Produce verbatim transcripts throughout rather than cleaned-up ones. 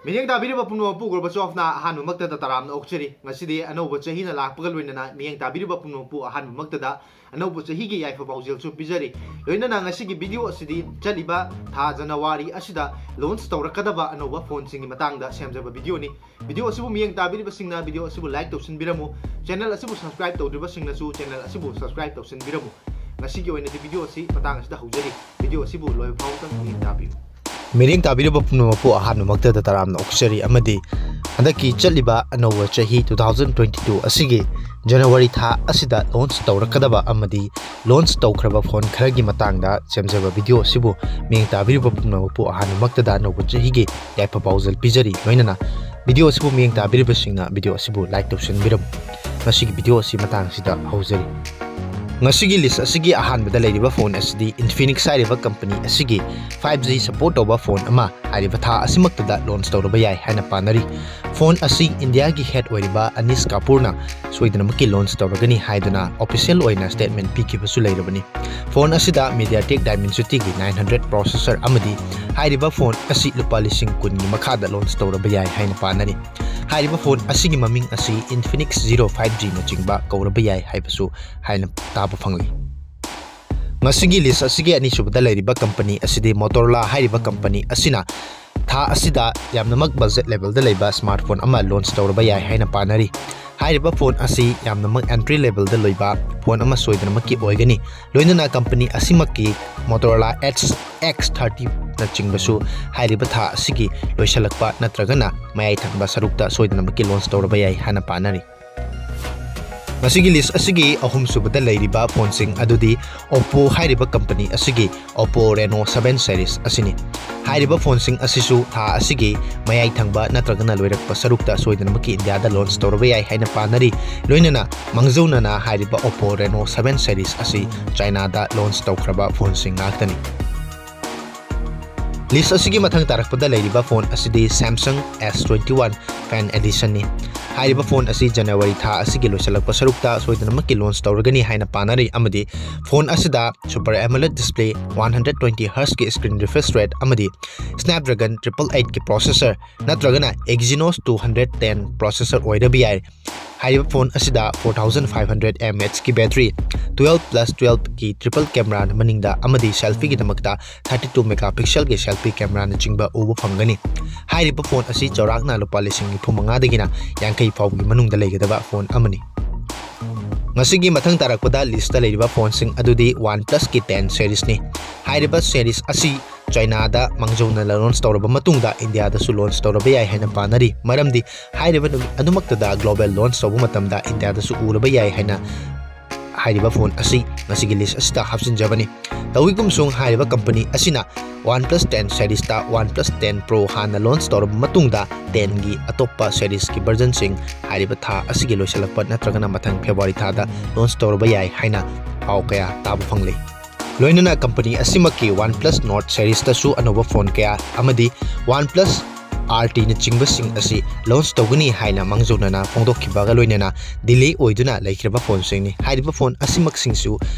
ꯃꯤꯠꯌꯦꯡ ꯇꯥꯕꯤꯔꯤꯕ ꯄꯨꯝꯅꯃꯛꯄꯨ Gorbachev-ꯅ ꯑꯍꯥꯟꯕꯃꯛꯇꯗ ꯇꯔꯥꯝꯅ ꯑꯣꯛꯆꯔꯤ꯫ ꯉꯁꯤꯗꯤ ꯑꯅꯧꯕ ꯆꯍꯤꯅ ꯂꯥꯛꯄꯒ ꯂꯣꯏꯅꯅ ꯃꯤꯠꯌꯦꯡ ꯇꯥꯕꯤꯔꯤꯕ ꯄꯨꯝꯅꯃꯛꯄꯨ ꯑꯍꯥꯟꯕꯃꯛꯇꯗ ꯑꯅꯧꯕ ꯆꯍꯤꯒꯤ ꯌꯥꯏꯐ ꯄꯥꯎꯖꯦꯜꯁꯨ ꯄꯤꯖꯔꯤ꯫ ꯂꯣꯏꯅꯅ ꯉꯁꯤꯒꯤ video ꯑꯁꯤꯗꯤ ꯆꯠꯂꯤꯕ ꯊꯥ January ꯑꯁꯤꯗ launch ꯇꯧꯔꯛꯀꯗꯕ ꯑꯅꯧꯕ phoneꯁꯤꯡꯒꯤ ꯃꯇꯥꯡꯗ ꯁꯦꯝꯖꯕ videoꯅꯤ꯫ Video ꯑꯁꯤꯕꯨ ꯃꯤꯠꯌꯦꯡ ꯇꯥꯕꯤꯔꯤꯕꯁꯤꯡꯅ video ꯑꯁꯤꯕꯨ like ꯇꯧꯁꯤꯟꯕꯤꯔꯝꯃꯨ, channel ꯑꯁꯤꯕꯨ subscribe ꯇꯧꯗ꯭ꯔꯤꯕꯁꯤꯡꯅꯁꯨ channel ꯑꯁꯤꯕꯨ subscribe ꯇꯧꯁꯤꯟꯕꯤꯔꯝꯃꯨ꯫ ꯉꯁꯤꯒꯤ ꯑꯣꯏꯅꯗꯤ video ꯑꯁꯤ ꯃꯇꯥꯡ ꯑꯁꯤꯗ ꯍꯧꯖꯔꯤ꯫ Video ꯑꯁꯤꯕꯨ ꯂꯣꯏꯕ ꯐꯥꯎꯕꯗ ꯃꯤꯠꯌꯦꯡ ꯇꯥꯕꯤꯌꯨ꯫ ꯃꯤꯠꯌꯦꯡ ꯇꯥꯕꯤꯔꯤꯕ ꯄꯨꯝꯅꯃꯛꯄꯨ ꯑꯍꯥꯟꯕꯃꯛꯇꯗ ꯇꯔꯥꯝꯅ ꯑꯣꯛꯆꯔꯤ ꯑꯃꯗꯤ ꯍꯟꯗꯛꯀꯤ ꯆꯠꯂꯤꯕ ꯑꯅꯧꯕ ꯆꯍꯤ two thousand twenty two ꯑꯁꯤꯒꯤ January ꯊꯥ ꯑꯁꯤꯗ launch ꯇꯧꯔꯛꯀꯗꯕ ꯑꯃꯗꯤ launch ꯇꯧꯈ꯭ꯔꯕ phone ꯈꯔꯒꯤ ꯃꯇꯥꯡꯗ ꯁꯦꯝꯖꯕ video ꯑꯁꯤꯕꯨ ꯃꯤꯠꯌꯦꯡ ꯇꯥꯕꯤꯔꯤꯕ ꯄꯨꯝꯅꯃꯛꯄꯨ ꯑꯍꯥꯟꯕꯃꯛꯇꯗ ꯑꯅꯧꯕ ꯆꯍꯤꯒꯤ ꯌꯥꯏꯐ ꯄꯥꯎꯖꯦꯜ ꯄꯤꯖꯔꯤ꯫ ꯂꯣꯏꯅꯅ video ꯑꯁꯤꯕꯨ ꯃꯤꯠꯌꯦꯡ ꯇꯥꯕꯤꯔꯤꯕꯁꯤꯡꯅ video ꯑꯁꯤꯕꯨ like ꯇꯧꯁꯤꯟꯕꯤꯔꯝꯃꯨ꯫ ꯉꯁꯤꯒꯤ video ꯑꯁꯤ ꯃꯇꯥꯡꯁꯤꯗ ꯍꯧꯖꯔꯤ꯫ ꯉꯁꯤꯒꯤ list ꯑꯁꯤꯒꯤ ꯑꯍꯥꯟꯕꯗ ꯂꯩꯔꯤꯕ phone ꯑꯁꯤꯗꯤ Infinix ꯍꯥꯏꯔꯤꯕ company ꯑꯁꯤꯒꯤ five G support ꯇꯧꯕ phone ꯑꯃ ꯍꯥꯏꯔꯤꯕ ꯊꯥ ꯑꯁꯤꯃꯛꯇꯗ launch ꯇꯧꯔꯕ ꯌꯥꯏ ꯍꯥꯏꯅ ꯄꯥꯅꯔꯤ꯫ Phone ꯑꯁꯤ Indiaꯒꯤ head ꯑꯣꯏꯔꯤꯕ ꯑꯅꯤꯁ ꯀꯥꯄꯨꯔꯅ ꯁꯣꯏꯗꯅꯃꯛꯀꯤ launch ꯇꯧꯔꯒꯅꯤ ꯍꯥꯏꯗꯨꯅ official ꯑꯣꯏꯅ statement ꯄꯤꯈꯤꯕꯁꯨ ꯂꯩꯔꯕꯅꯤ꯫ Phone ꯑꯁꯤꯗ MediaTek Dimensity-ꯒꯤ nine hundred processor ꯑꯃꯗꯤ ꯍꯥꯏꯔꯤꯕ phone ꯑꯁꯤ ꯂꯨꯄꯥ ꯂꯤꯁꯤꯡ ꯀꯨꯟꯒꯤ ꯃꯈꯥꯗ launch ꯇꯧꯔꯕ ꯌꯥꯏ ꯍꯥꯏꯅ ꯄꯥꯅꯔꯤ꯫ ꯍꯥꯏꯔꯤꯕ phone ꯑꯁꯤꯒꯤ ꯃꯃꯤꯡ ꯑꯁꯤ Infinix Zero five G-ꯅꯆꯤꯡꯕ ꯀꯧꯔꯕ ꯌꯥꯏ ꯍꯥꯏꯕꯁꯨ ꯍꯥꯏꯅ ꯇꯥꯕ ꯐꯪꯂꯤ꯫ ꯉꯁꯤꯒꯤ list ꯑꯁꯤꯒꯤ ꯑꯅꯤꯁꯨꯕꯗ ꯂꯩꯔꯤꯕ company ꯑꯁꯤꯗꯤ Motorola ꯍꯥꯏꯔꯤꯕ company ꯑꯁꯤꯅ ꯊꯥ ꯑꯁꯤꯗ ꯌꯥꯝꯅꯃꯛ budget level-ꯗ ꯂꯩꯕ smartphone ꯑꯃ launch ꯇꯧꯔꯕ ꯌꯥꯏ ꯍꯥꯏꯅ ꯄꯥꯅꯔꯤ꯫ ꯍꯥꯏꯔꯤꯕ phone ꯑꯁꯤ ꯌꯥꯝꯅꯃꯛ entry level-ꯗ ꯂꯩꯕ phone ꯑꯃ ꯁꯣꯏꯗꯅꯃꯛꯀꯤ ꯑꯣꯏꯒꯅꯤ꯫ ꯂꯣꯏꯅꯅ company ꯑꯁꯤꯃꯛꯀꯤ Motorola Edge X thirty-ꯅꯆꯤꯡꯕꯁꯨ ꯍꯥꯏꯔꯤꯕ ꯊꯥ ꯑꯁꯤꯒꯤ ꯂꯣꯏꯁꯤꯜꯂꯛꯄ ꯅꯠꯇ꯭ꯔꯒꯅ ꯃꯌꯥꯏ ꯊꯪꯕ ꯁꯔꯨꯛꯇ ꯁꯣꯏꯗꯅꯃꯛꯀꯤ launch ꯇꯧꯔꯕ ꯌꯥꯏ ꯍꯥꯏꯅ ꯄꯥꯅꯔꯤ꯫ ꯃꯁꯤꯒꯤ list ꯑꯁꯤꯒꯤ ꯑꯍꯨꯝꯁꯨꯕꯗ ꯂꯩꯔꯤꯕ phoneꯁꯤꯡ ꯑꯗꯨꯗꯤ Oppo ꯍꯥꯏꯔꯤꯕ company ꯑꯁꯤꯒꯤ Oppo Reno seven series ꯑꯁꯤꯅꯤ꯫ ꯍꯥꯏꯔꯤꯕ phoneꯁꯤꯡ ꯑꯁꯤꯁꯨ ꯊꯥ ꯑꯁꯤꯒꯤ ꯃꯌꯥꯏ ꯊꯪꯕ ꯅꯠꯇ꯭ꯔꯒꯅ ꯂꯣꯏꯔꯛꯄ ꯁꯔꯨꯛꯇ ꯁꯣꯏꯗꯅꯃꯛꯀꯤ India-ꯗ launch ꯇꯧꯔꯕ ꯌꯥꯏ ꯍꯥꯏꯅ ꯄꯥꯅꯔꯤ꯫ ꯂꯣꯏꯅꯅ ꯃꯥꯡꯖꯧꯅꯅ ꯍꯥꯏꯔꯤꯕ Oppo Reno seven series ꯑꯁꯤ China-ꯗ launch ꯇꯧꯈ꯭ꯔꯕ phoneꯁꯤꯡ ꯉꯥꯛꯇꯅꯤ꯫ List ꯑꯁꯤꯒꯤ ꯃꯊꯪ ꯇꯥꯔꯛꯄꯗ ꯂꯩꯔꯤꯕ phone ꯑꯁꯤꯗꯤ Samsung S twenty one Fan Edition ꯅꯤ꯫ ꯍꯥꯏꯔꯤꯕ phone ꯑꯁꯤ January ꯊꯥ ꯑꯁꯤꯒꯤ ꯂꯣꯏꯁꯤꯜꯂꯛꯄ ꯁꯔꯨꯛꯇ ꯁꯣꯏꯗꯅꯃꯛꯀꯤ launch ꯇꯧꯔꯒꯅꯤ ꯍꯥꯏꯅ ꯄꯥꯅꯔꯤ ꯑꯃꯗꯤ phone ꯑꯁꯤꯗ Super AMOLED display, one hundred twenty hertz ꯀꯤ screen refresh rate ꯑꯃꯗꯤ Snapdragon triple eight ꯀꯤ processor ꯅꯠꯇ꯭ꯔꯒꯅ Exynos two hundred ten processor ꯑꯣꯏꯔꯕ ꯌꯥꯏ꯫ ꯍꯥꯏꯔꯤꯕ phone ꯑꯁꯤꯗ four thousand five hundred mAh ꯀꯤ battery, twelve plus twelve ꯀꯤ triple camera ꯅ ꯃꯅꯤꯡꯗ ꯑꯃꯗꯤ selfie ꯒꯤꯗꯃꯛꯇ thirty two megapixel ꯒꯤ selfie camera ꯅꯆꯤꯡꯕ ꯎꯕ ꯐꯪꯒꯅꯤ꯫ ꯍꯥꯏꯔꯤꯕ phone ꯑꯁꯤ ꯆꯥꯎꯔꯥꯛꯅ ꯂꯨꯄꯥ ꯂꯤꯁꯤꯡ ꯅꯤꯐꯨ ꯃꯉꯥꯗꯒꯤꯅ ꯌꯥꯡꯈꯩ ꯐꯥꯎꯕꯒꯤ ꯃꯅꯨꯡꯗ ꯂꯩꯒꯗꯕ phone ꯑꯃꯅꯤ꯫ ꯉꯁꯤꯒꯤ ꯃꯊꯪ ꯇꯥꯔꯛꯄꯗ list ꯇ ꯂꯩꯔꯤꯕ phone ꯁꯤꯡ ꯑꯗꯨꯗꯤ OnePlus ꯀꯤ ten series ꯅꯤ꯫ ꯍꯥꯏꯔꯤꯕ series ꯑꯁꯤ China ꯗ ꯃꯥꯡꯖꯧꯅꯅ launch ꯇꯧꯔꯕ ꯃꯇꯨꯡꯗ India ꯗꯁꯨ launch ꯇꯧꯔꯕ ꯌꯥꯏ ꯍꯥꯏꯅ ꯄꯥꯅꯔꯤ꯫ ꯃꯔꯝꯗꯤ ꯍꯥꯏꯔꯤꯕ ꯅꯨꯃꯤꯠ ꯑꯗꯨꯃꯛꯇꯗ global launch ꯇꯧꯕ ꯃꯇꯝꯗ India ꯗꯁꯨ ꯎꯔꯕ ꯌꯥꯏ ꯍꯥꯏꯅ ꯍꯥꯏꯔꯤꯕ phone ꯑꯁꯤ ꯉꯁꯤꯒꯤ list ꯑꯁꯤꯗ ꯍꯥꯞꯆꯤꯟꯖꯕꯅꯤ꯫ ꯇꯧꯏꯒꯨꯝꯁꯨꯡ ꯍꯥꯏꯔꯤꯕ company ꯑꯁꯤꯅ OnePlus ten series ꯇ OnePlus ten Pro ꯍꯥꯟꯅ launch ꯇꯧꯔꯕ ꯃꯇꯨꯡꯗ ten ꯒꯤ ꯑꯇꯣꯞꯄ series ꯀꯤ version ꯁꯤꯡ ꯍꯥꯏꯔꯤꯕ ꯊꯥ ꯑꯁꯤꯒꯤ ꯂꯣꯏꯁꯤꯜꯂꯛꯄ ꯅꯠꯇ꯭ꯔꯒꯅ ꯃꯊꯪ February ꯊꯥꯗ launch ꯇꯧꯔꯕ ꯌꯥꯏ ꯍꯥꯏꯅ ꯄꯥꯎ ꯀꯌꯥ ꯇꯥꯕ ꯐꯪꯂꯤ꯫ ꯂꯣꯏꯅꯅ company ꯑꯁꯤꯃꯛꯀꯤ OnePlus Nord series ꯇꯁꯨ ꯑꯅꯧꯕ phone ꯀꯌꯥ ꯑꯃꯗꯤ OnePlus R T ꯅꯆꯤꯡꯕꯁꯤꯡ ꯑꯁꯤ launch ꯇꯧꯒꯅꯤ ꯍꯥꯏꯅ ꯃꯥꯡꯖꯧꯅꯅ ꯐꯣꯡꯗꯣꯛꯈꯤꯕꯒ ꯂꯣꯏꯅꯅ delay ꯑꯣꯏꯗꯨꯅ ꯂꯩꯈ꯭ꯔꯕ phone ꯁꯤꯡꯅꯤ꯫ ꯍꯥꯏꯔꯤꯕ phone ꯑꯁꯤꯃꯛꯁꯤꯡꯁꯨ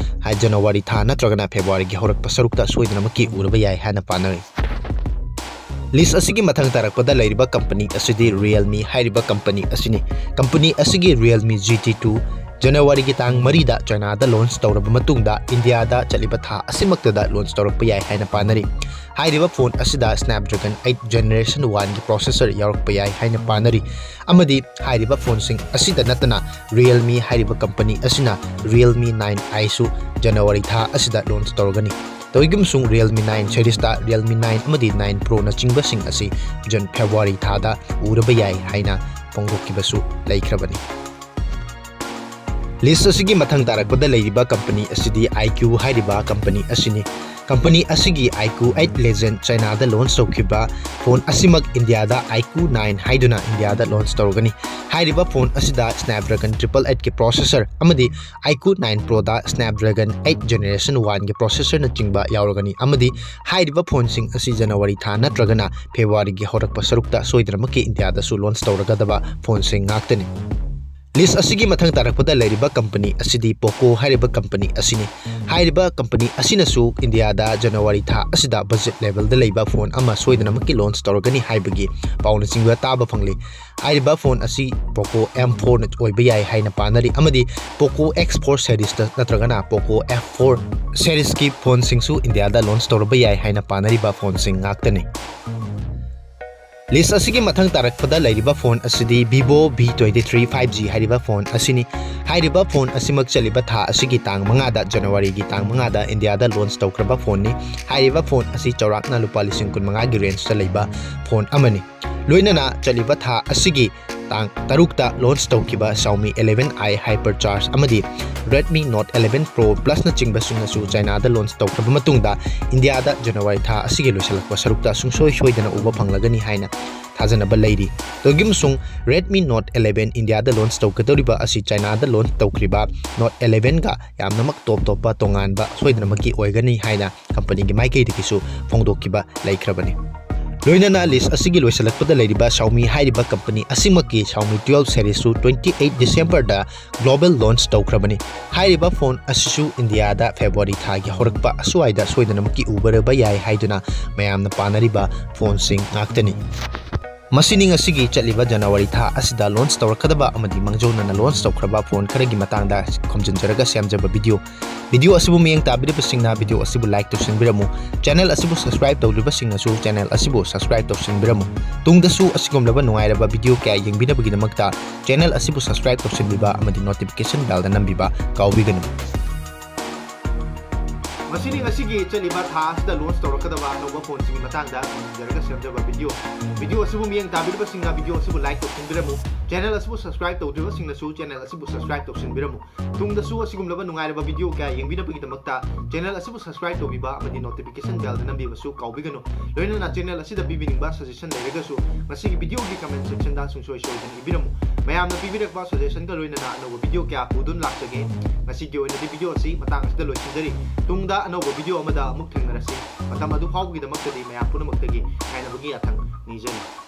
ꯍꯥꯏ January ꯊꯥ ꯅꯠꯇ꯭ꯔꯒꯅ February ꯒꯤ ꯍꯧꯔꯛꯄ ꯁꯔꯨꯛꯇ ꯁꯣꯏꯗꯅꯃꯛꯀꯤ ꯎꯔꯕ ꯌꯥꯏ ꯍꯥꯏꯅ ꯄꯥꯅꯔꯤ꯫ List ꯑꯁꯤꯒꯤ ꯃꯊꯪ ꯇꯥꯔꯛꯄꯗ ꯂꯩꯔꯤꯕ company ꯑꯁꯤꯗꯤ Realme ꯍꯥꯏꯔꯤꯕ company ꯑꯁꯤꯅꯤ꯫ Company ꯑꯁꯤꯒꯤ Realme G T two January ꯒꯤ ꯇꯥꯡ ꯃꯔꯤꯗ China ꯗ launch ꯇꯧꯔꯕ ꯃꯇꯨꯡꯗ India ꯗ ꯆꯠꯂꯤꯕ ꯊꯥ ꯑꯁꯤꯃꯛꯇꯗ launch ꯇꯧꯔꯛꯄ ꯌꯥꯏ ꯍꯥꯏꯅ ꯄꯥꯅꯔꯤ꯫ ꯍꯥꯏꯔꯤꯕ phone ꯑꯁꯤꯗ Snapdragon eight Generation one ꯒꯤ processor ꯌꯥꯎꯔꯛꯄ ꯌꯥꯏ ꯍꯥꯏꯅ ꯄꯥꯅꯔꯤ꯫ ꯑꯃꯗꯤ ꯍꯥꯏꯔꯤꯕ phone ꯁꯤꯡ ꯑꯁꯤꯗ ꯅꯠꯇꯅ Realme ꯍꯥꯏꯔꯤꯕ company ꯑꯁꯤꯅ Realme nine i ꯁꯨ January ꯊꯥ ꯑꯁꯤꯗ launch ꯇꯧꯔꯒꯅꯤ꯫ ꯇꯧꯏꯒꯨꯝꯁꯨꯡ Realme nine series ꯇ Realme nine ꯑꯃꯗꯤ nine Pro ꯅꯆꯤꯡꯕꯁꯤꯡ ꯑꯁꯤ June February ꯊꯥꯗ ꯎꯔꯕ ꯌꯥꯏ ꯍꯥꯏꯅ ꯐꯣꯡꯗꯣꯛꯈꯤꯕꯁꯨ ꯂꯩꯈ꯭ꯔꯕꯅꯤ꯫ List ꯑꯁꯤꯒꯤ ꯃꯊꯪ ꯇꯥꯔꯛꯄꯗ ꯂꯩꯔꯤꯕ company ꯑꯁꯤꯗꯤ I Q ꯍꯥꯏꯔꯤꯕ company ꯑꯁꯤꯅꯤ꯫ ꯀꯝꯄꯅꯤ ꯑꯁꯤꯒꯤ iQOO eight Legend ꯆꯥꯏꯅꯥꯗ ꯂꯣꯟꯆ ꯇꯧꯈꯤꯕ ꯐꯣꯟ ꯑꯁꯤꯃꯛ ꯏꯟꯗꯤꯌꯥꯗ iQOO nine ꯍꯥꯏꯗꯨꯅ ꯏꯟꯗꯤꯌꯥꯗ ꯂꯣꯟꯆ ꯇꯧꯔꯒꯅꯤ꯫ ꯍꯥꯏꯔꯤꯕ ꯐꯣꯟ ꯑꯁꯤꯗ Snapdragon triple eight ꯀꯤ processor ꯑꯃꯗꯤ iQOO nine Pro ꯗ Snapdragon eight Generation one ꯒꯤ processor ꯅꯆꯤꯡꯕ ꯌꯥꯎꯔꯒꯅꯤ ꯑꯃꯗꯤ ꯍꯥꯏꯔꯤꯕ ꯐꯣꯟꯁꯤꯡ ꯑꯁꯤ ꯖꯅꯋꯥꯔꯤ ꯊꯥ ꯅꯠꯇ꯭ꯔꯒꯅ ꯐꯦꯕ꯭ꯔꯨꯋꯥꯔꯤꯒꯤ ꯍꯧꯔꯛꯄ ꯁꯔꯨꯛꯇ ꯁꯣꯏꯗꯅꯃꯛꯀꯤ ꯏꯟꯗꯤꯌꯥꯗꯁꯨ ꯂꯣꯟꯆ ꯇꯧꯔꯒꯗꯕ ꯐꯣꯟꯁꯤꯡ ꯉꯥꯛꯇꯅꯤ꯫ ꯂꯤꯁ ꯑꯁꯤꯒꯤ ꯃꯊꯪ ꯇꯥꯔꯛꯄꯗ ꯂꯩꯔꯤꯕ ꯀꯝꯄꯅꯤ ꯑꯁꯤꯗꯤ Poco ꯍꯥꯏꯔꯤꯕ ꯀꯝꯄꯅꯤ ꯑꯁꯤꯅꯤ꯫ ꯍꯥꯏꯔꯤꯕ ꯀꯝꯄꯅꯤ ꯑꯁꯤꯅꯁꯨ ꯏꯟꯗꯤꯌꯥꯗ ꯖꯅꯋꯥꯔꯤ ꯊꯥ ꯑꯁꯤꯗ ꯕꯖꯦꯠ ꯂꯦꯚꯦꯜꯗ ꯂꯩꯕ ꯐꯣꯟ ꯑꯃ ꯁꯣꯏꯗꯅꯃꯛꯀꯤ ꯂꯣꯟꯆ ꯇꯧꯔꯒꯅꯤ ꯍꯥꯏꯕꯒꯤ ꯄꯥꯎꯅꯆꯤꯡꯕ ꯇꯥꯕ ꯐꯪꯂꯤ꯫ ꯍꯥꯏꯔꯤꯕ ꯐꯣꯟ ꯑꯁꯤ Poco M four ꯅ ꯑꯣꯏꯕ ꯌꯥꯏ ꯍꯥꯏꯅ ꯄꯥꯅꯔꯤ ꯑꯃꯗꯤ Poco X four series ꯇ ꯅꯠꯇ꯭ꯔꯒꯅ Poco F four series ꯀꯤ ꯐꯣꯟꯁꯤꯡꯁꯨ ꯏꯟꯗꯤꯌꯥꯗ ꯂꯣꯟꯆ ꯇꯧꯔꯕ ꯌꯥꯏ ꯍꯥꯏꯅ ꯄꯥꯅꯔꯤꯕ ꯐꯣꯟꯁꯤꯡ ꯉꯥꯛꯇꯅꯤ꯫ ꯂꯤꯁ ꯑꯁꯤꯒꯤ ꯃꯊꯪ ꯇꯥꯔꯛꯄꯗ ꯂꯩꯔꯤꯕ ꯐꯣꯟ ꯑꯁꯤꯗꯤ Vivo V twenty three five G ꯍꯥꯏꯔꯤꯕ ꯐꯣꯟ ꯑꯁꯤꯅꯤ꯫ ꯍꯥꯏꯔꯤꯕ ꯐꯣꯟ ꯑꯁꯤꯃꯛ ꯆꯠꯂꯤꯕ ꯊꯥ ꯑꯁꯤꯒꯤ ꯇꯥꯡ ꯃꯉꯥꯗ, ꯖꯅꯋꯥꯔꯤꯒꯤ ꯇꯥꯡ ꯃꯉꯥꯗ ꯏꯟꯗꯤꯌꯥꯗ ꯂꯣꯟꯆ ꯇꯧꯈ꯭ꯔꯕ ꯐꯣꯟꯅꯤ꯫ ꯍꯥꯏꯔꯤꯕ ꯐꯣꯟ ꯑꯁꯤ ꯆꯥꯎꯔꯥꯛꯅ ꯂꯨꯄꯥ ꯂꯤꯁꯤꯡ ꯀꯨꯟꯃꯉꯥꯒꯤ ꯔꯦꯟꯖꯇ ꯂꯩꯕ ꯐꯣꯟ ꯑꯃꯅꯤ꯫ ꯂꯣꯏꯅꯅ ꯆꯠꯂꯤꯕ ꯊꯥ ꯑꯁꯤꯒꯤ ꯇꯥꯡ ꯇꯔꯨꯛꯇ ꯂꯣꯟꯆ ꯇꯧꯈꯤꯕ Xiaomi eleven i Hypercharge ꯑꯃꯗꯤ Redmi Note eleven Pro Plus ꯅꯆꯤꯡꯕꯁꯤꯡꯅꯁꯨ ꯆꯥꯏꯅꯥꯗ ꯂꯣꯟꯆ ꯇꯧꯈ꯭ꯔꯕ ꯃꯇꯨꯡꯗ ꯏꯟꯗꯤꯌꯥꯗ ꯖꯅꯋꯥꯔꯤ ꯊꯥ ꯑꯁꯤꯒꯤ ꯂꯣꯏꯁꯤꯜꯂꯛꯄ ꯁꯔꯨꯛꯇ ꯁꯨꯡꯁꯣꯏ ꯁꯣꯏꯗꯅ ꯎꯕ ꯐꯪꯂꯒꯅꯤ ꯍꯥꯏꯅ ꯊꯥꯖꯅꯕ ꯂꯩꯔꯤ꯫ ꯇꯧꯒꯤꯝꯁꯨꯡ Redmi Note eleven ꯏꯟꯗꯤꯌꯥꯗ ꯂꯣꯟꯆ ꯇꯧꯒꯗꯧꯔꯤꯕ ꯑꯁꯤ ꯆꯥꯏꯅꯥꯗ ꯂꯣꯟꯆ ꯇꯧꯈ꯭ꯔꯤꯕ Note eleven ꯒ ꯌꯥꯝꯅꯃꯛ ꯇꯣꯞ ꯇꯣꯞꯄ ꯇꯣꯉꯥꯟꯕ ꯁꯣꯏꯗꯅꯃꯛꯀꯤ ꯑꯣꯏꯒꯅꯤ ꯍꯥꯏꯅ ꯀꯝꯄꯅꯤꯒꯤ ꯃꯥꯏꯀꯩꯗꯒꯤꯁꯨ ꯐꯣꯡꯗꯣꯛꯈꯤꯕ ꯂꯩꯈ꯭ꯔꯕꯅꯤ꯫ ꯂꯣꯏꯅꯅ ꯂꯤꯁ ꯑꯁꯤꯒꯤ ꯂꯣꯏꯁꯤꯜꯂꯛꯄꯗ ꯂꯩꯔꯤꯕ Xiaomi ꯍꯥꯏꯔꯤꯕ ꯀꯝꯄꯅꯤ ꯑꯁꯤꯃꯛꯀꯤ Xiaomi twelve series ꯁꯨ twenty eight December ꯗ global launch ꯇꯧꯈ꯭ꯔꯕꯅꯤ꯫ ꯍꯥꯏꯔꯤꯕ ꯐꯣꯟ ꯑꯁꯤꯁꯨ ꯏꯟꯗꯤꯌꯥꯗ ꯐꯦꯕ꯭ꯔꯨꯋꯥꯔꯤ ꯊꯥꯒꯤ ꯍꯧꯔꯛꯄ ꯑꯁ꯭ꯋꯥꯏꯗ ꯁꯣꯏꯗꯅꯃꯛꯀꯤ ꯎꯕꯔꯕ ꯌꯥꯏ ꯍꯥꯏꯗꯨꯅ ꯃꯌꯥꯝꯅ ꯄꯥꯅꯔꯤꯕ ꯐꯣꯟꯁꯤꯡ ꯉꯥꯛꯇꯅꯤ꯫ ꯃꯁꯤꯅꯤ ꯉꯁꯤꯒꯤ ꯆꯠꯂꯤꯕ ꯖꯅꯋꯥꯔꯤ ꯊꯥ ꯑꯁꯤꯗ ꯂꯣꯟꯆ ꯇꯧꯔꯛꯀꯗꯕ ꯑꯃꯗꯤ ꯃꯥꯡꯖꯧꯅꯅ ꯂꯣꯟꯆ ꯇꯧꯈ꯭ꯔꯕ ꯐꯣꯟ ꯈꯔꯒꯤ ꯃꯇꯥꯡꯗ ꯈꯣꯝꯖꯤꯟꯖꯔꯒ ꯁꯦꯝꯖꯕ ꯚꯤꯗꯤꯑꯣ꯫ ꯚꯤꯗꯤꯑꯣ ꯑꯁꯤꯕꯨ ꯃꯤꯠꯌꯦꯡ ꯇꯥꯕꯤꯔꯤꯕꯁꯤꯡꯅ ꯚꯤꯗꯤꯑꯣ ꯑꯁꯤꯕꯨ ꯂꯥꯏꯛ ꯇꯧꯁꯤꯟꯕꯤꯔꯝꯃꯨ꯫ ꯆꯦꯅꯦꯜ ꯑꯁꯤꯕꯨ ꯁꯕꯁꯀ꯭ꯔꯥꯏꯕ ꯇꯧꯗ꯭ꯔꯤꯕꯁꯤꯡꯅꯁꯨ ꯆꯦꯅꯦꯜ ꯑꯁꯤꯕꯨ ꯁꯕꯁꯀ꯭ꯔꯥꯏꯕ ꯇꯧꯁꯤꯟꯕꯤꯔꯝꯃꯨ꯫ ꯇꯨꯡꯗꯁꯨ ꯑꯁꯤꯒꯨꯝꯂꯕ ꯅꯨꯡꯉꯥꯏꯔꯕ ꯚꯤꯗꯤꯑꯣ ꯀꯌꯥ ꯌꯦꯡꯕꯤꯅꯕꯒꯤꯗꯃꯛꯇ ꯆꯦꯅꯦꯜ ꯑꯁꯤꯕꯨ ꯁꯕꯁꯀ꯭ꯔꯥꯏꯕ ꯇꯧꯁꯤꯟꯕꯤꯕ ꯑꯃꯗꯤ ꯅꯣꯇꯤꯐꯤꯀꯦꯁꯟ ꯕꯦꯜꯗ ꯅꯝꯕꯤꯕ ꯀꯥꯎꯕꯤꯒꯅꯨ꯫ ꯃꯁꯤꯅꯤ ꯉꯁꯤꯒꯤ ꯆꯠꯂꯤꯕ ꯊꯥ ꯑꯁꯤꯗ launch ꯇꯧꯔꯛꯀꯗꯕ ꯑꯅꯧꯕ phoneꯁꯤꯡꯒꯤ ꯃꯇꯥꯡꯗ ꯈꯪꯖꯔꯒ ꯁꯦꯝꯖꯕ video꯫ Video ꯑꯁꯤꯕꯨ ꯃꯤꯠꯌꯦꯡ ꯇꯥꯕꯤꯔꯤꯕꯁꯤꯡꯅ video ꯑꯁꯤꯕꯨ like ꯇꯧꯁꯤꯟꯕꯤꯔꯝꯃꯨ꯫ Channel ꯑꯁꯤꯕꯨ subscribe ꯇꯧꯗ꯭ꯔꯤꯕꯁꯤꯡꯅꯁꯨ channel ꯑꯁꯤꯕꯨ subscribe ꯇꯧꯁꯤꯟꯕꯤꯔꯝꯃꯨ꯫ ꯇꯨꯡꯗꯁꯨ ꯑꯁꯤꯒꯨꯝꯂꯕ ꯅꯨꯡꯉꯥꯏꯔꯕ video ꯀꯌꯥ ꯌꯦꯡꯕꯤꯅꯕꯒꯤꯗꯃꯛꯇ channel ꯑꯁꯤꯕꯨ subscribe ꯇꯧꯕꯤꯕ ꯑꯃꯗꯤ notification bellꯗ ꯅꯝꯕꯤꯕꯁꯨ ꯀꯥꯎꯕꯤꯒꯅꯨ꯫ ꯂꯣꯏꯅꯅ channel ꯑꯁꯤꯗ ꯄꯤꯕꯤꯅꯤꯡꯕ suggestion ꯂꯩꯔꯒꯁꯨ ꯉꯁꯤꯒꯤ videoꯒꯤ comment sectionꯗ ꯁꯨꯡꯁꯣꯏ ꯁꯣꯏꯗꯅ ꯏꯕꯤꯔꯝꯃꯨ꯫ ꯃꯌꯥꯝꯅ ꯄꯤꯕꯤꯔꯛꯄ suggestionꯒ ꯂꯣꯏꯅꯅ ꯑꯅꯧꯕ video ꯀꯌꯥ ꯄꯨꯗꯨꯅ ꯂꯥꯛꯆꯒꯦ꯫ ꯉꯁꯤꯒꯤ ꯑꯣꯏꯅꯗꯤ video ꯑꯁꯤ ꯃꯇꯥꯡ ꯑꯁꯤꯗ ꯂꯣꯏꯁꯤꯟꯖꯔꯤ꯫ ꯇꯨꯡꯗ ꯑꯅꯧꯕ video ꯑꯃꯗ ꯑꯃꯨꯛ ꯊꯦꯡꯅꯔꯁꯤ꯫ ꯃꯇꯝ ꯑꯗꯨ ꯐꯥꯎꯕꯒꯤꯗꯃꯛꯇꯗꯤ ꯃꯌꯥꯝ ꯄꯨꯝꯅꯃꯛꯇꯒꯤ ꯉꯥꯏꯅꯕꯒꯤ ꯌꯥꯊꯪ ꯅꯤꯖꯔꯤ꯫